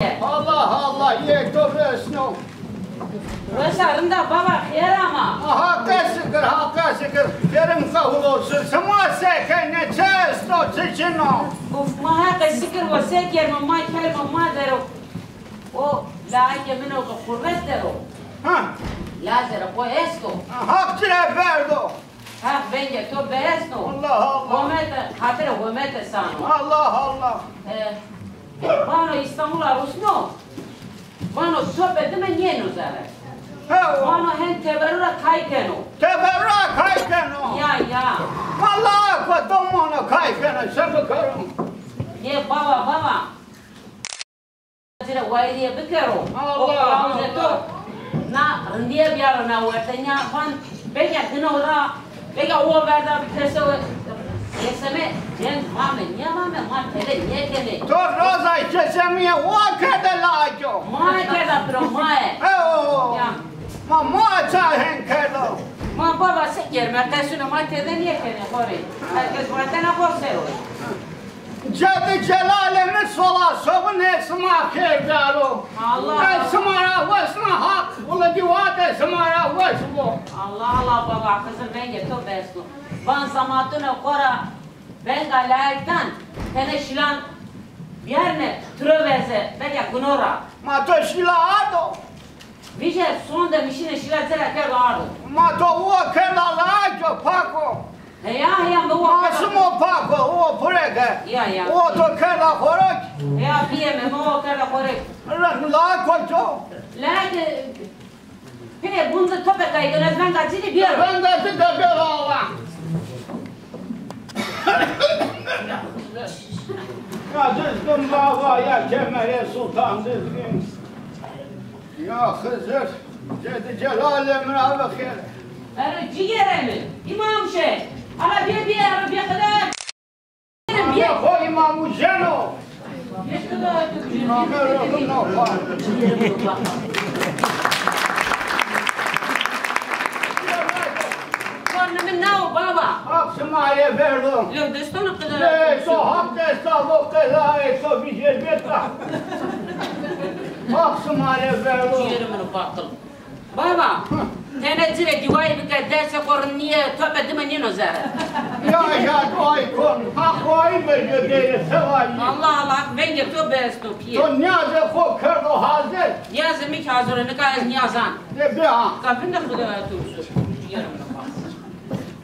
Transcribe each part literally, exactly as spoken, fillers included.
Allah Allah, yê to resno. Wes a, rind a baba, xêr ama. Aha, qe şikir, ha, qe şikir. Kerim kabul olsun. Sima se kenê, çi esto, çi çin o? Uf, ma heqê şikir o, se kerme, ma kelme ma dero. O laike min o ki qurret dero. Ha. Lazere xo esto. Haq ci rê verdo. Haq vengê to beresno. Allah Allah. Homete, xatirê homete sano. Allah Allah. E, vano Îstanbul a rusno. Vano tope dime nêno zere. He o. Vano hen teberû ra kay keno. Teberû ra kay keno. Ya, ya. Vallahi ko domona kay keno, se bikero. Nê baba, baba. Ci rê wayîrîye bikero. Allah, o qilawuzê to Allah. Na rindîye biyaro na werte. Nîya van, belkî dino ra, belkî o verda bi kese we-, keseme, ceng vame, nîya vame, ma tele nêkenê. To rozay kesemîye wa kerde laco. Ma kerda piro, ma e. He o. Ya. Ma, ma ça hen kerdo. Ma baba se kerme, qesûne ma tede nêkenê xo rê. Herkes vatena xo ser o. Cedî Celalê mi sola sobinê sima xêr daro. Allah. Ez sima ra wes na, Haq wulidî wate sima ra wes bo. Allah Allah baba, Xizir vengê to besto. Van zamatune xo ra venga layik dan, tenê şilan biyarne, tiro veze, belkî guno ra. Ma to şila ardo. Vîje sonde mi şîne şîla ci ra kerdo ardo. Ma to uwe kerda laco pako. Heya, heya, mi uwe kerda. Ma şimo pako, uwe pureke. Ya, ya. Uwe to kerda xorek. Heya, biyeme, mi uwe kerda xorek. Laco to. Laco, pê bun de tope kay keno, ez venga ci de biyero. Venga ci de biyero, Allah. Ya Dizgin baba, ya Kemerê Sultan Dizgin. Ya Xizir, Cedî Celalê mi ra bixêr. Ero cîgerê mi, Îmam Şêx. Ala bê, bê, ero bê qide. Bê. Ama xo Îmam Husên o. Bê qide. Îmam Husên o. Karnımın ne o baba? Haq sima rê verdo. Yo, destonu qide. Ey, to haq desta bo, qedayê to bicêr bêta. Haq sima rê verdo. Cîgerê mi no baqil. Baba, tenê ci rê dîwayî bike, dersê xo rind nîye, tope dime nîno zere. Ya, ya, duayî kon. Haq wayî verdo, dêrê sewayî. Allah Allah, vengê to besto pîyê. To nîyazê xo kerdo hazir. Nîyazê mi kî hazir o, nika ez nîyazan. De bê ha. Ka vinde Xwedaya to.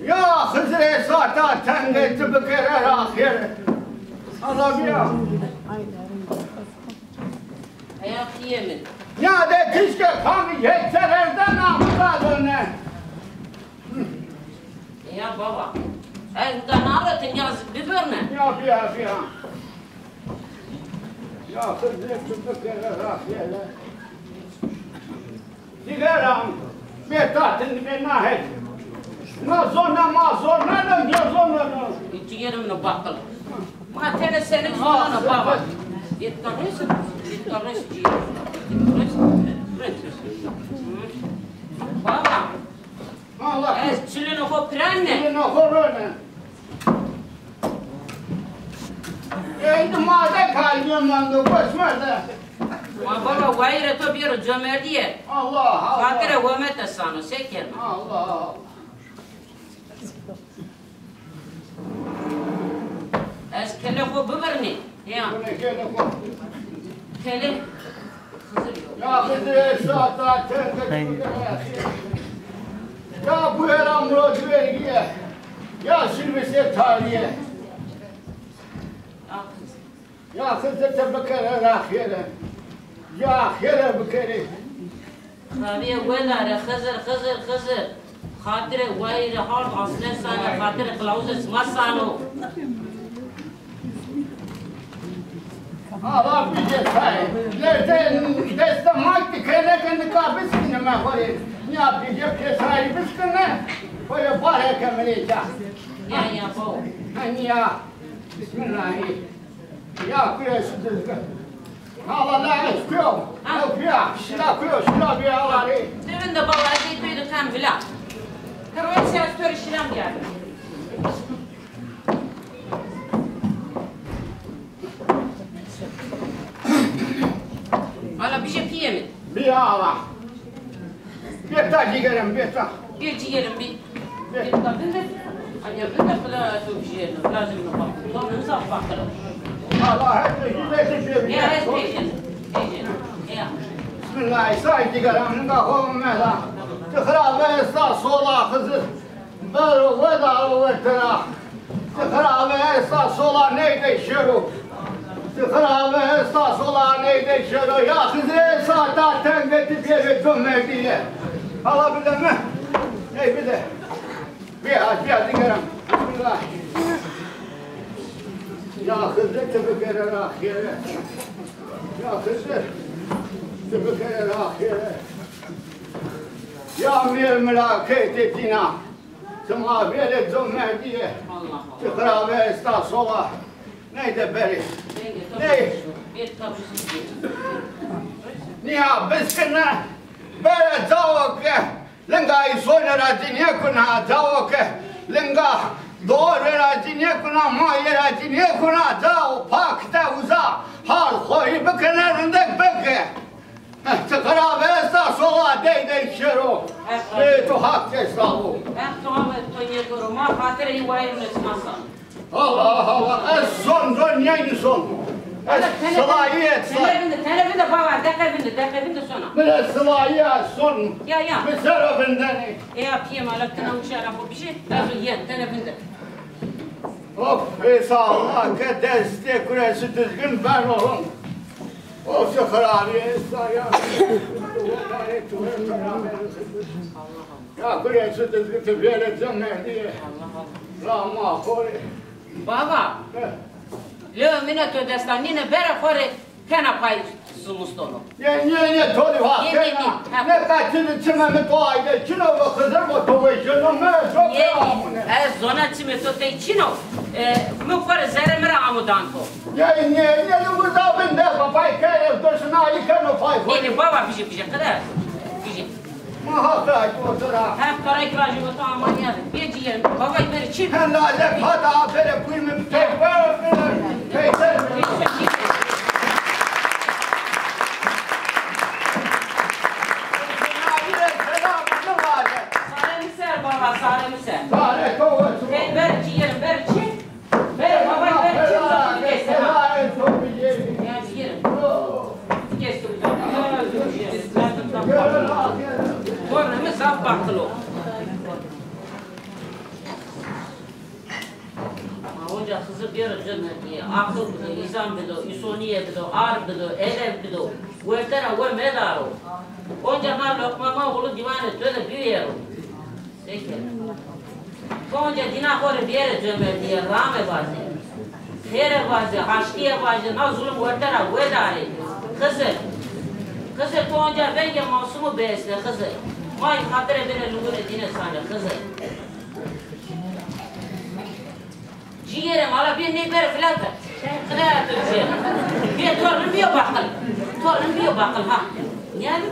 Ya Xizirê sata tenge ti bikere ra xêr. Allah bîya. Heya pîyê mi. Ya de tişke kamî yek sererde namıza döne. Ya baba. Ez da naro ti nîyaz bibirne. Ya bîya, bîya. Ya Xizir ti bikere ra xêr. Dîgeran, bê tatin bê nahet. Na zona, ma zona no, no zona no. Cîgerê mi no baqil. Ma tenê senik zona no baba. Yetkarnesi, yetkarnesi cîgerê. Baba. Allah. Ez çilino xo pirenne. Çilino xo rone. Ey, di ma de kalbîye mando, boş ver de. Ma baba, wayîrê to bêro comerdîye. Allah, Allah. Xatirê homete sano, se kerme? Allah, Allah. Ez kelê xo bibirnî. Ya. Bune kelê xo. Kelê. Ya Xizir, ê saata tenge. Ya bu era Murat vergiye. Ya Silvestre tarihe. Ya Xizir, te bikere ra xêre. Ya xêre bikere. Rabîye welare Xizir, Xizir, Xizir. Xatirê wayîrê hard asle sane, xatirê qilawuzê sima sano. Ala bije sayê. Lerte deste mak di kele ke nika biskine me xo rê. Nîya bije pêsayî biskine. Xo rê bare ke mi rê ca. Ya, ya, bo. Ha, nîya. Bismillahî. Ya kuyo şu Dizgin. Ha, wala ez kuyo. Ha. Ez kuya. Şila kuyo, şila bir alarî. Dibin de baba, ez ê kuyo de kam vila. Kırmızı siyasi törü şilan geldi. Bîya awa. Bê ta cîgerim, bê ta. Bê cîgerim, bê. Bê. Bê ta vinde. Anya vinde, bila tu cîgerim, lazim no bak. To vinde zaf bakir. Allah her şey hizmeti şey. Ya, her şey. Şey. Ya. Bismillah, say cîgerim, ninga ho meda. Ti xirabe esta sola Xizir. Bero wedaro wertera. Ti xirabe esta sola neyde şero. Ti xirabe esta sola neyde şero. Ya Xizir, esta ta tenge ti bêrê comerdîye. Hala bide mi? Ey bide. Bîya, bîya dîgerim. Bismillah. Ya Xizir, ti bikere ra xêre. Ya Xizir, ti bikere ra xêre. Ya mêr milaketê dîna. Sima bêrê comerdîye. Allah Allah. Ti xirabe esta sola. Neyde berê. Ney? Nîya biskine. Bere cawo ke linga îsonî ra ci nêkuna, cawo ke linga doğru ra ci nêkuna, maye ra ci nêkuna, cawo pak de uza hal xo rê bikine, rindek bike. Ti xirabe esta sola dey dey şero. Ê to hak esta bo. Haq to ama to nêkero. Ma xatirê hî wayîr nesnasa. Allah Allah, ez son, son, nênî son. Ez silayî et son. Tene vinde, tene vinde baba, deqe vinde, deqe vinde sona. Mi de silayî ez son. Ya, ya. Mi ser o vindenê. E ya piyê mala, ti na uçara xo bijê, ez o yen, tene vinde. Of, êsa Allah ke destê Kuresi Dizgin beno rind. Of, çi xirabî esta ya. Ya Kuresi Dizgin, ti bêrê comerdîye ra ma xo rê. Baba, lewê min a to desta nîne, bere xo rê tena pay zimiston o. Nê, nê, nê, to rê ha kena. Nê, nê, nê. Ha. Nê, ka çi de çimê mi to ayde çin o, bi Xizir bo to vejeno, mi to pê amune. Ez zona çimê to tey çin o. E, mi xo rê zerrê mi ra amo dan to. Nê, nê, nê, uza vinde, ba pay kere, to şina ayî keno pay xo. Nê, nê, baba, bijê, bijê, qede. Bijê. Ma haq ra ki o to ra. Haq to ra ki vajî, o to amanîya de. Bê cîyerê mi. Baba, bere çi? Hem lazê pata bere kuy mi. Peyser. Sarê mi ser baba, sarê mi ser. Sarê to. Ey, bere cîyerê mi, bere çi? Bere baba, bere çi? Sarê to. Ya cîyerê mi. Kornê mi zaf baqil o. Ma onca Xizir bêro cemedîye, aqil bido, îzan bido, îsonîye bido, ar bido, edeb bido, werte ra we medaro. Onca ma loqma ma ulu dîwanê to de bivêro. Peki. To onca dîna xo rê bêrê cemedîye, rame vazê. Xêre vazê, haştîye vazê, na zulum werte ra wedarê. Xizir. Xizir, to onca vengê masumu biesnê, Xizir. Ma yê xatirê bêrê lingurê dîne sanê, Xizir. Cîyerê mi, ala bê nê bere filan ke. Qide ya to cîyerê mi. Bê to rind bîyo baqil. To rind bîyo baqil ha. Nîyadî?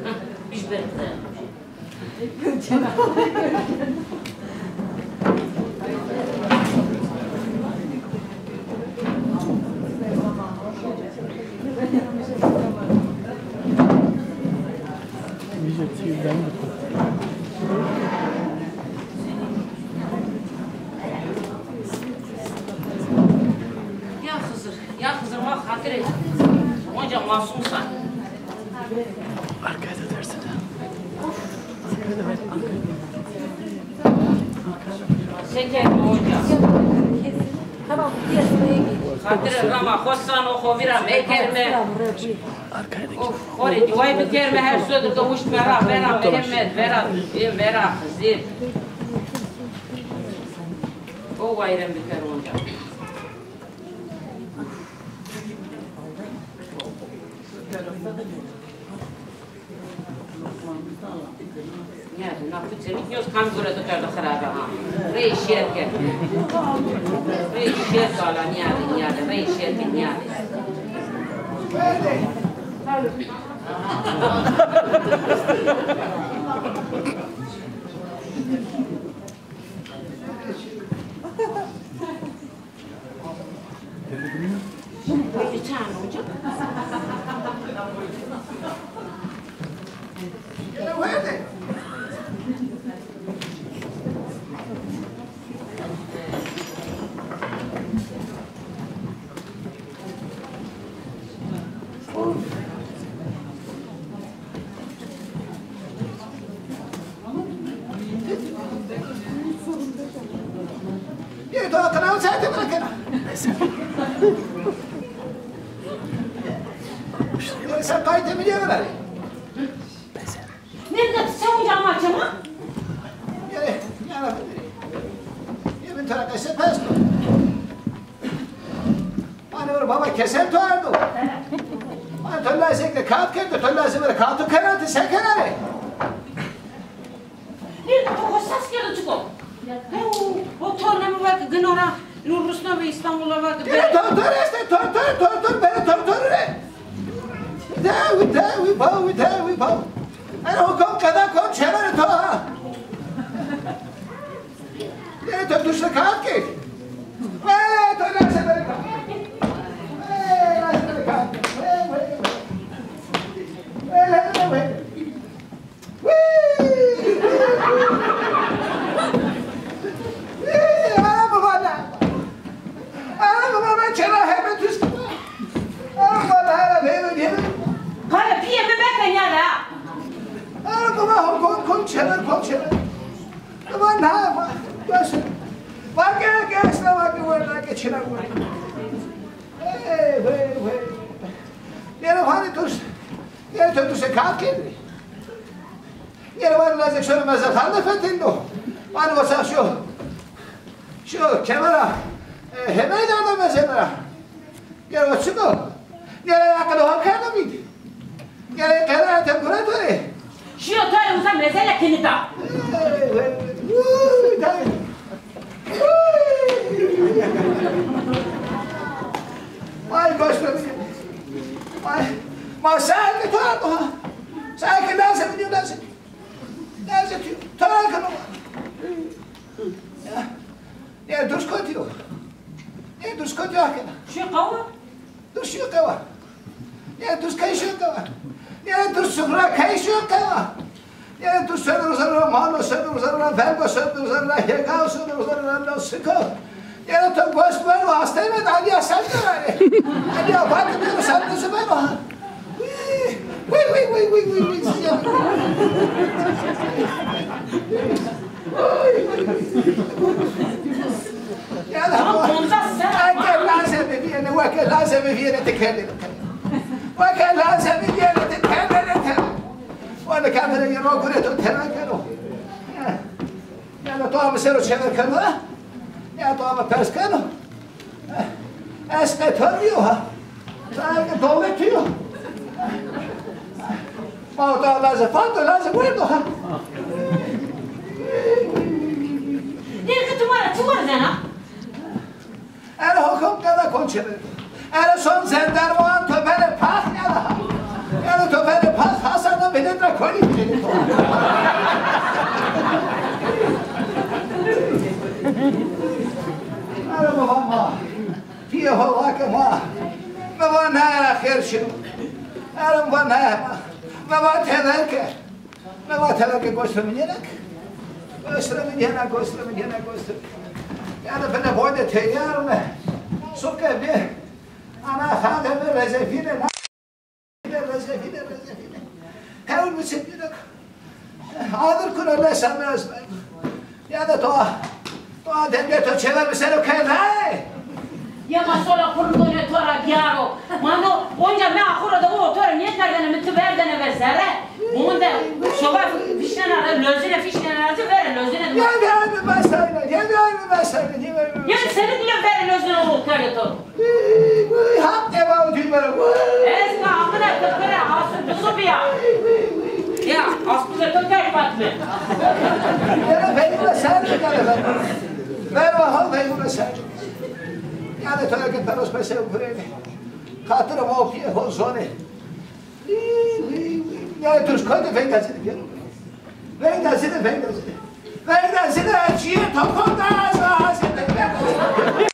Hah, bij bere qide ya to cîyerê mi. Ya Xizir, ya Xizir, ma xatirê onca masum sa. Arkaya da versene. Arkaya da ver, arkaya da ver. Şeker mi hocam? Tamam, bir sıraya geç. Xatirê rama xo sano, xo vîra mekerme. Arkaya da. Of, xo rê duayî bikerme, her sodir ke wişt vera, vera Mehmet, vera Hüseyin, vera Xizir. O wayîrê mi biker onca. Nîyade, na kuçe mi yoz kam gure de kerdo xirabe ha. Rey şer ke. Rey şer ke ala nîyade, nîyade. Rey şer ke nîyade. Peki çan hocam? Yê to qinaw serte bırakena. Yê sen qayte mi diye kadar? Nêrde ti çewûn ca ma çema? Yê, yara. Yê min tera qese pesto. Ani ver baba kesel to erdo. Ani to lazek de kağıt kerdo, to lazek ver kağıt kera, ti se kera re? Nêrde to xo sas kerdo çiko? Hew, o torne mi vake gino ra, nur rusno ve İstanbul'a vake. Yê tortor este, tortor, tortor, bere tortor re. Dewi, dewi, bawi, dewi, bawi. Eno kom kada kom çever to ha. Yê to duşte kağıt ki. Ve to nase bere kağıt. Ve nase bere kağıt. Ve, ve, ve. Ve, ve, ve. Wî! Wî! Ara baba na. Ara baba na çera hebe tüs. Ara baba na hebe hebe. Kare piye mi beke ya da. Ara baba ho kom kom çever kom çever. Baba na baba. Görsün. Bak ya görsün bak bu arada geçiren var. Hey hey hey. Yere hani dur. Yere dur se kalk kendini. Yere var lazım şöyle mesela kaldı fethindo. Hani o şu şu kemera e, hemen de mesela. Yere o çıkıyor. Yere akıllı hal kaldı mıydı? Yere kera te kura tore. Şiyo tore uza mezele kinita. Uy, dai. Ay, goştım. Ay, ma sanki tuardo ha. Sanki lazım diyor, lazım. Lazım diyor. Tuardo. Ya. Ya, dur skotiyo. Ya, dur skotiyo akena. Şu kava? Dur şu kava. Ya, dur kay şu kava. Ya, dur sufra kay şu kava. Yere tu sodru zarra mano, sodru zarra vengo, sodru zarra hega, sodru zarra no siko. Yere tu gost ver, hastayım, Aliya sen de ver. Aliya bak, bir sen de ver. Vıy, vıy, vıy. Ya da bu. Eke lazım bir yere, vake lazım bir yere tekerle. Vake lazım bir yere tekerle. Vana kamera yero gure to tena keno. Ya da to ama sero çever keno. Ya to ama pers keno. Es ne tanıyor ha. Sanki dole tiyo. Ma to lazım, fato lazım, bueno ha. Nêrde tu ma ra çi werzena? Ere hokom kada konçebe. Ere son zenderman to bere pax ya da. Ere to bere pax Hasan da benim de koli bilir. Ere babam ha. Piyê ho vake ma. Mi va naya xêr şino. Ere mi va naya ma. Mi va tever ke. Mi va tever ke goşto mi nêna ke. Goşto mi nêna, goşto mi nêna, goşto mi nêna. Ya da bine boyde teyyar me. Suke bi. Ana xade mi rezefine na. Rezefine, rezefine. Hewl mi çepîne. Adir kuno lesa mi esmer. Ya da to, to Adem ya to çever mi sero ke nay. Ya ma sola kurundone to ra biyaro. Mano, onca me axura da o to ra nêkerdene mi ti verdene ve zere. Onde soba fişnena ra, lozine fişnena ra, ti vere lozine. Ya, ya, mi basayla, ya, ya, mi basayla, ya, ya, mi basayla. Ya, seni bile vere lozine o kerde to. Vıy, vıy, hak deva ucuz bana, vıy. Ez ka amına kırkıra asıl buzu biya. Vıy, vıy, vıy, vıy. Ya, asıl da kırkar patme. Yere feyda serdi gene ben. Ver bakalım feyda serdi. Yani töleke peros pese ukureyni. Katırım o piye ho zone. Vıy, vıy, vıy. Yani tuz koydu feyda seni gel. Feyda seni, feyda seni. Feyda seni, çiye topal da az, az, feyda seni.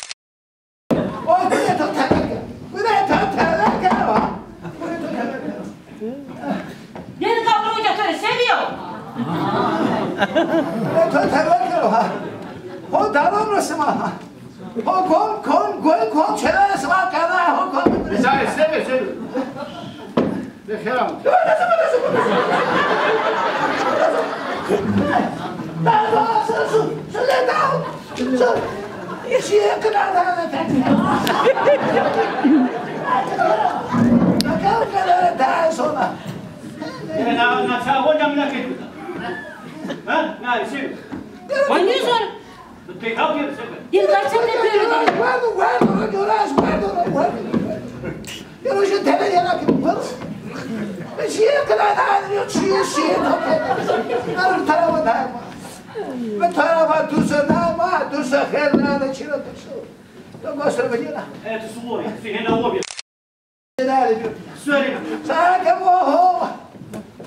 O güne to tebeke. Güne to tebeke o. Güne to tebeke. Ho kon, kon, goy kon, çevere sima kena, ho kon. Zay, sebe, sebe. Be xeram. Ena, na, ça, o, na, na, ke. Ha? Na, şey. Wanî zor. Pekal diyor, sen. Yıllarca ne böyle? Guardo, guardo, guardo, guardo. Io non c'è te vedi la che puzzo. E si è che la dai, io ci, sì, no te. Ma non te la dai, ma. Ma te la va tu se dai, ma tu se che la da ci la tu se. Tu cosa vedi là? Eh, tu suori, sì, è la ovvia. Suori. Sa che mo ho.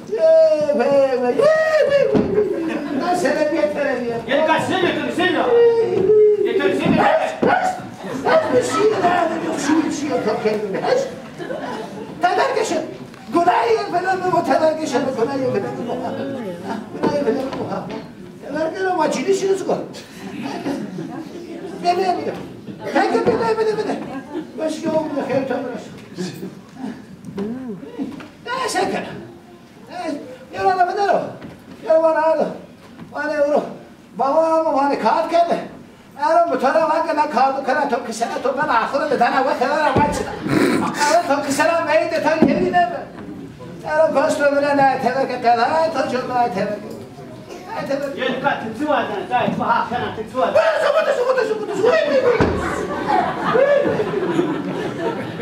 Ye, we, we, ye, we, we, we. Na sene bir kere diye. Ye kaç sene, kaç sene? Ye kaç sene? Hiç, hiç, hiçbir şey yani yok, şu işi yok, yok, yok, hiç. Teberkeşe. Günah yok falan mı bu teberkeşe, günah yok falan mı? Günah yok falan mı? Teberkeşe ama çili şunu sıkı. Bile, bile. Peki, bile, bile, bile. Başka olmuyor, her türlü. Ne şeker? Ero na vinero. Ero vana ardo. Vana ewro. Baba ama vana kağıt kerde. Ero mi to ra vake na kağıdı kena to kisena to bena axura de dana ve xevera vaçina. Ero to kisena meyde to yevi ne be. Ero gosto vire na teveke qeda to cona teveke. Ay teveke. Yelka ti çi wazen, dayê, tu haq kena, ti çi wazen? Sukutu, sukutu, sukutu, sukutu.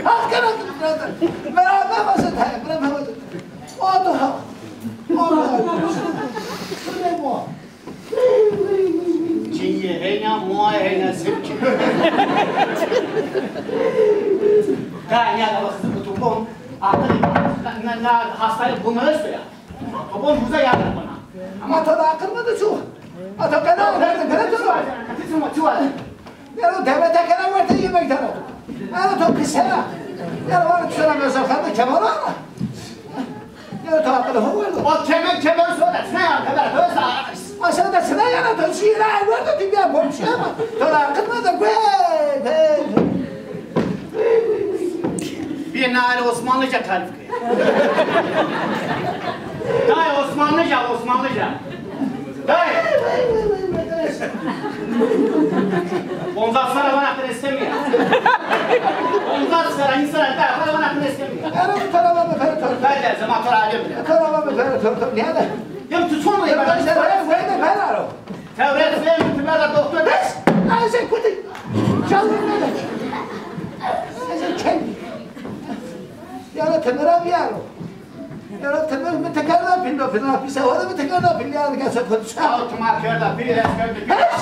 Haq kena, birader. Beraber masada, beraber masada. O da. O da. Şuraya bu. Çiye heyna, muay heyna, sipçi. Ka ya da kızı bu topon, akıllı, na, na, hastayı bunları söyle. Topon buza yardım bana. Ama to da akıllı da şu. Ama to kadar, kadar, kadar. Ti çi wazen, ti çi wazen. Ero devlete kena werte yemek dana. Ero to kisena. Ero var kisena mesela kemer ama. Ero to akıllı ho verdo. O kemer, kemer soda, ne ya, kemer, soda. Aşağıda sıra yana to şiire verdo, dünya komşu ama. To da akıllı da, be, be. Bir nare Osmanlıca tarif. Dayê, Osmanlıca, Osmanlıca. Dayê. Ponzas sera vana qirêstemiya. Ponzas sera, însana, dayê, vana, vana qirêstemiya. Ero, bu tarafa mı, tarafa. Dayê, dayê, zema tora alem. Tarafa mı, tarafa, tarafa. Niye de? Yem tu son rey bana. Tewret fehmî ti bera doktor. Bes! Ay, sen kuti. Canım benim. Sen kendi. Yara temera bir yaro. Yara temer mi tekerda pillo, pillo, pisa o da mi tekerda pillo, yani gelse konuşa. Ya, tuma kerda pil, es kerda pil. Bes!